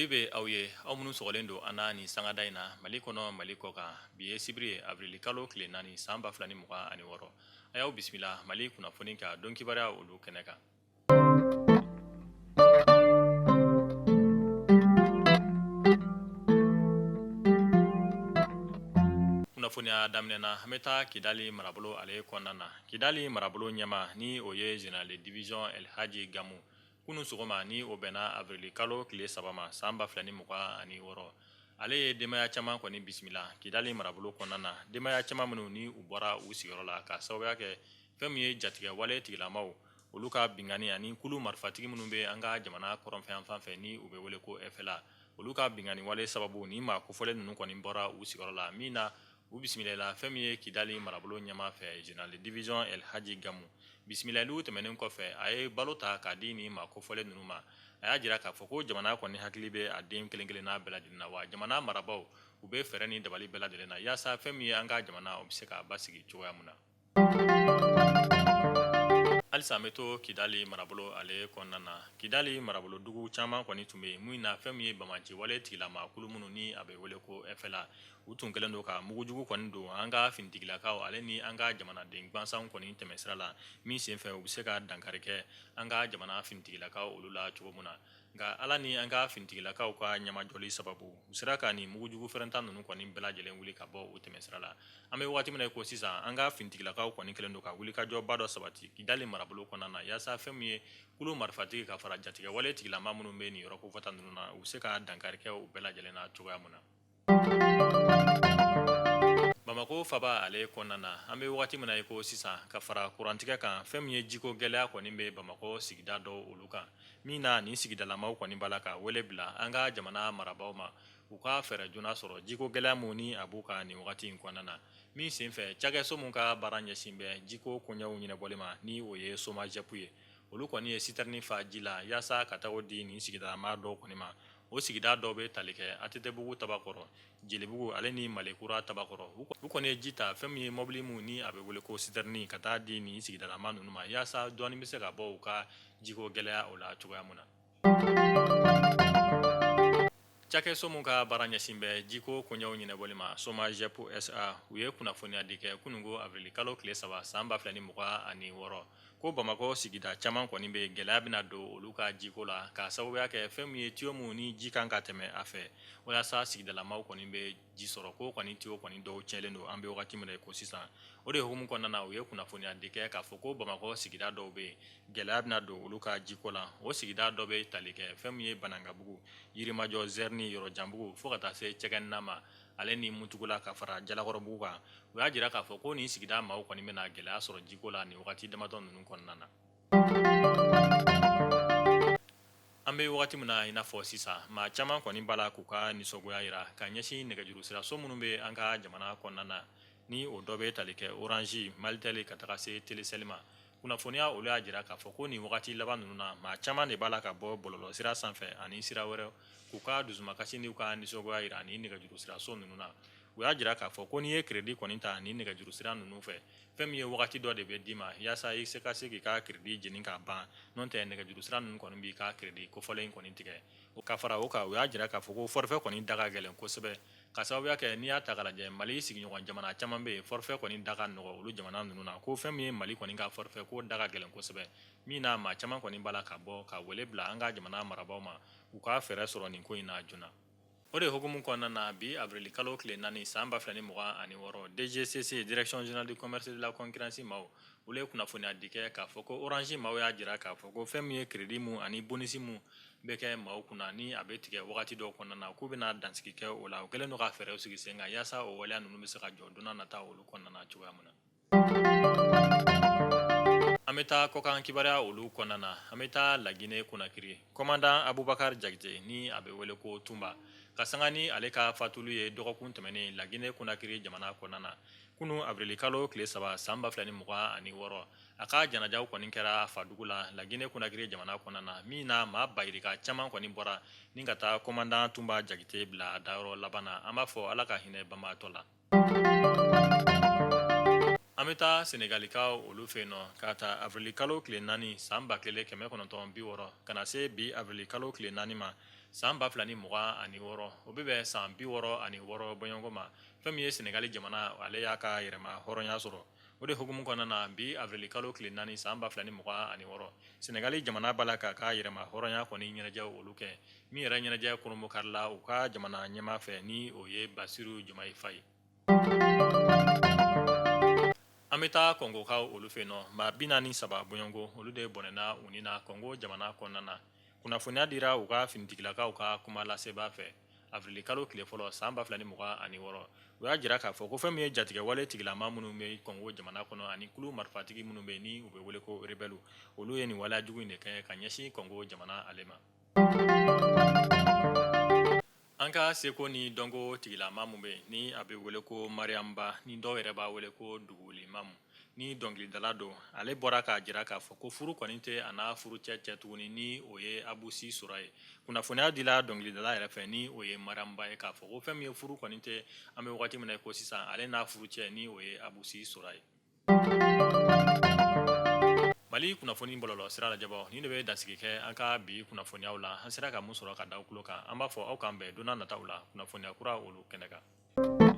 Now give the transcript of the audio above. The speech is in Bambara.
Foli bɛ aw ye, aw minnu sɔgɔlen don an na nin sangada in na Mali kɔnɔ, Mali kɔ kan. Bi ye sibiri ye, avril kalo tile 4, san 2026. A y'aw bisimila Mali kunnafoni ka don kibaruya olu kɛnɛ kan. Kunnafoniya daminɛ na, an bɛ taa Kidali marabolo ale kɔnɔna na. Kidali marabolo ɲɛmaa, ni o ye général de division El Hadji Gamu, kunun sɔgɔma, ni o bɛnna avril kalo tile 3 ma, san 2026, ale ye denbaya caman kɔni bisimila Kidali marabolo kɔnɔna na, denbaya caman minnu ni u bɔra u sigiyɔrɔ la ka sababuya kɛ fɛn min ye jatigɛ wale tigilamaw olu ka binkanni ani kulu marifatigi minnu bɛ an ka jamana kɔrɔnfɛyanfan fɛ, ni u bɛ wele ko FLA, olu ka binkanni wale sababu. Ni maa kofɔlen ninnu kɔni bɔra u sigiyɔrɔ la min na, u bisimilala fɛn min ye Kidali marabolo ɲɛmaa fɛ, général de division El Hadji Gamu. Bisimilaliw tɛmɛnen kɔfɛ, a ye balo ta k'a di nin maa kofɔlen ninnu ma. A y'a jira k'a fɔ ko jamana kɔni hakili bɛ a den kelen kelenna bɛɛ lajɛlen na, wa jamana marabaaw, u bɛ fɛɛrɛ ni dabali bɛɛ lajɛlen na yaasa fɛn min ye an ka jamana, o bɛ se ka basigi cogoya min na. Halisa an bɛ to Kidali marabolo ale kɔnɔna na. Kidali marabolo dugu caman kɔni tun bɛ yen min na, fɛn min ye banbaanci wale tigilama kulu minnu ni a bɛ wele ko FLA, u tun kɛlen don ka mugujugu kɔni don an ka finitigilakaw ale ni an ka jamanaden gansanw kɔni tɛmɛsira la, min senfɛ u bɛ se ka dankari kɛ an ka jamana finitigilakaw olu la cogo min na. Nka Ala ni an ka finitigilakaw ka ɲɛmajɔli sababu, u sera ka nin mugujugu fɛrɛnta ninnu kɔni bɛɛ lajɛlen wuli ka bɔ u tɛmɛsira la. An bɛ waati min na i ko sisan, an ka finitigilakaw kɔni kɛlen don ka wulikajɔba dɔ sabati Kidali marabolo kɔnɔna na, yaasa fɛn min ye kulu marifatigi ka fara jatigɛwale tigilama minnu bɛ nin yɔrɔ kofɔta ninnu na, u bɛ se ka dankari kɛ u bɛɛ lajɛlen na cogoya min na. Bamakɔ faba ale kɔnɔna na, an bɛ waati min na i ko sisan, ka fara kurantigɛ kan, fɛn min ye jiko gɛlɛya kɔni bɛ Bamakɔ sigida dɔw olu kan, min na nin sigidalamaw kɔni b'a la ka wele bila an ka jamana marabaaw ma, u ka fɛɛrɛ joona sɔrɔ jiko gɛlɛya min ni a b'u kan nin wagati in kɔnɔna na. Min senfɛ, cakɛso min ka baara ɲɛsin bɛ jiko koɲɛw ɲɛnabɔli ma, ni o ye SOMAGEP ye, olu kɔni ye sitɛrini fa ji la yaasa ka taa o di nin sigidalama dɔw kɔni ma. O sigida dɔw bɛ tali kɛ ATTbugu Tabakɔrɔ, Jelibugu ale ni Malikura Tabakɔrɔ. U kɔni ye ji ta fɛn min ye mɔbili min ni a bɛ wele ko sitɛrini ka taa di nin sigidalama ninnu ma, yaasa dɔɔnin bɛ se ka bɔ u ka jiko gɛlɛya o la cogoya min na. Cakɛso min ka baara ɲɛsin bɛ jiko koɲɛw ɲɛnabɔli ma, SOMAGEP SA, u ye kunnafoniya di kɛ kununko avril kalo tile 3, san 2026, ko Bamakɔ sigida caman kɔni bɛ gɛlɛya bɛna don olu ka jiko la, k'a sababuya kɛ fɛn min ye tiyo min ni ji kan ka tɛmɛ a fɛ walasa sigidalamaw kɔni bɛ ji sɔrɔ, ko kɔni tiyo kɔni dɔw tiɲɛlen don an bɛ wagati min na ko sisan. O de hukumu kɔnɔna na, u ye kunnafoniya di kɛ k'a fɔ ko Bamakɔ sigida dɔw bɛ yen, gɛlɛya bɛna don olu ka jiko la. O sigida dɔ bɛ tali kɛ fɛn min ye Banankabugu, Yirimajɔ, Zɛrini, Yɔrɔjanbugu, fo ka taa se Cɛgɛnna ma ale ni Mutugula ka fara Jalakɔrɔbugu kan. U y'a jira k'a fɔ ko nin sigida maaw kɔni bɛna gɛlɛya sɔrɔ jiko la nin wagati damadɔ ninnu kɔnɔna na. An bɛ wagati min na i n'a fɔ sisan, maa caman kɔni b'a la k'u ka nisɔngoya jira ka ɲɛsin nɛgɛjuru siraso minnu bɛ an ka jamana kɔnɔna na, ni o dɔ bɛ tali kɛ Orange, Malitel ka taga se Telecel ma. Kunnafoniya olu y'a jira k'a fɔ ko nin wagati laban ninnu na, maa caman de b'a la ka bɔ bɔlɔlɔsira sanfɛ ani sira wɛrɛ k'u ka dusumakasi n'u ka nisɔngoya jira nin nɛgɛjuru siraso ninnu na. U y'a jira k'a fɔ ko n'i ye crédit kɔni ta nin nɛgɛjuru sira ninnu fɛ, fɛn min ye wagati dɔ de bɛ d'i ma yaasa i se ka se k'i ka crédit jeni k'a ban, n'o tɛ nɛgɛjuru sira ninnu kɔni b'i ka crédit kofɔlen in kɔni tigɛ. Ka fara o kan, u y'a jira k'a fɔ ko forfait kɔni da ka gɛlɛn kosɛbɛ, ka sababuya kɛ n'i y'a ta k'a lajɛ, Mali sigiɲɔgɔn jamana caman bɛ yen, forfait kɔni da ka nɔgɔ olu jamana ninnu na, ko fɛn min ye Mali kɔni ka forfait ko da ka gɛlɛn kosɛbɛ, min na maa caman kɔni b'a la ka bɔ ka wele bila an ka jamana marabaaw ma, u ka fɛɛrɛ sɔrɔ nin ko in na joona. O de hukumu kɔnɔna na, bi avril kalo tile 4, san 2026, DGCC, Direction générale du commerce et de la concurrence maaw, olu ye kunnafoniya di kɛ k'a fɔ ko Orange maaw y'a jira k'a fɔ ko fɛn min ye crédit mun ani bonus mun bɛ kɛ maaw kunna, ni a bɛ tigɛ wagati dɔw kɔnɔna na, k'u bɛna dansigi kɛ o la. U kɛlen don ka fɛɛrɛw sigi sen kan yaasa o waleya ninnu bɛ se ka jɔ don nata olu kɔnɔna na cogoya min na. An bɛ taa kɔkan kibaruya olu kɔnɔna na. An bɛ taa Lagine Konakiri. Commandant Abubakar Jakite, ni a bɛ wele ko Tunba, ka sanga ni ale ka fatuli ye dɔgɔkun tɛmɛnen Lagine Konakiri jamana kɔnɔna na, kunun avril kalo tile 3, san 2026, a ka janajaw kɔni kɛra a fadugu la Lagine Konakiri jamana kɔnɔna na, min na maa bayirika caman kɔni bɔra ni ka taa commandant Tunba Jakite bila a dayɔrɔ laban na. An b'a fɔ Ala ka hinɛ banbaatɔ la. An bɛ taa Senegalikaw olu fɛ yen nɔ k'a ta avril kalo tile 4 san 1960 ka na se bi avril kalo tile 4 ma san 2026, o bɛ bɛn san 66 bɔɲɔgɔnko ma. Fɛn min ye Senegali jamana, ale y'a ka yɛrɛma hɔrɔnya sɔrɔ. O de hukumu kɔnɔna na, bi avril kalo tile 4 san 2026, Senegali jamana b'a la k'a ka yɛrɛma hɔrɔnya kɔni ɲɛnajɛ olu kɛ, min yɛrɛ ɲɛnajɛ kurunbonkarila u ka jamana ɲɛmaa fɛ, ni o ye Basiru Jomayi Fayi. An bɛ taa Kɔngokaw olu fɛ yen nɔ. Maa 43 bɔɲɔgɔnko, olu de bɔnɛna u ni na Kɔngo jamana kɔnɔna na. Kunnafoniya dira u ka finitigilakaw ka kuma lasebaa fɛ avril kalo tile fɔlɔ san 2026. U y'a jira k'a fɔ ko fɛn min ye jatigɛwale tigilama minnu bɛ Kɔngo jamana kɔnɔ ani kulu marifatigi minnu bɛ ni u bɛ wele ko rebɛliw, olu ye nin waleya jugu in de kɛ ka ɲɛsin Kɔngo jamana ale ma. An ka seko ni dɔnko tigilama min bɛ yen ni a bɛ wele ko Mariam Ba, ni dɔw yɛrɛ b'a wele ko Duguli Mamu, ni dɔnkilidala don, ale bɔra k'a jira k'a fɔ ko furu kɔni tɛ a n'a furucɛ cɛ tuguni, ni o ye Abu Si Sora ye. Kunnafoniya dila dɔnkilidala yɛrɛ fɛ, ni o ye Mariam Ba ye, k'a fɔ ko fɛn min ye furu kɔni tɛ an bɛ wagati min na ko sisan ale n'a furucɛ, ni o ye Abu Si Sora ye. Mali kunnafoni bɔlɔlɔ sira lajɛbaaw, nin de bɛ dansigi kɛ an ka bi kunnafoniyaw la. An sera ka mun sɔrɔ ka da aw tulo kan, an b'a fɔ aw k'an bɛn don nataw la kunnafoniya kura olu kɛnɛ kan.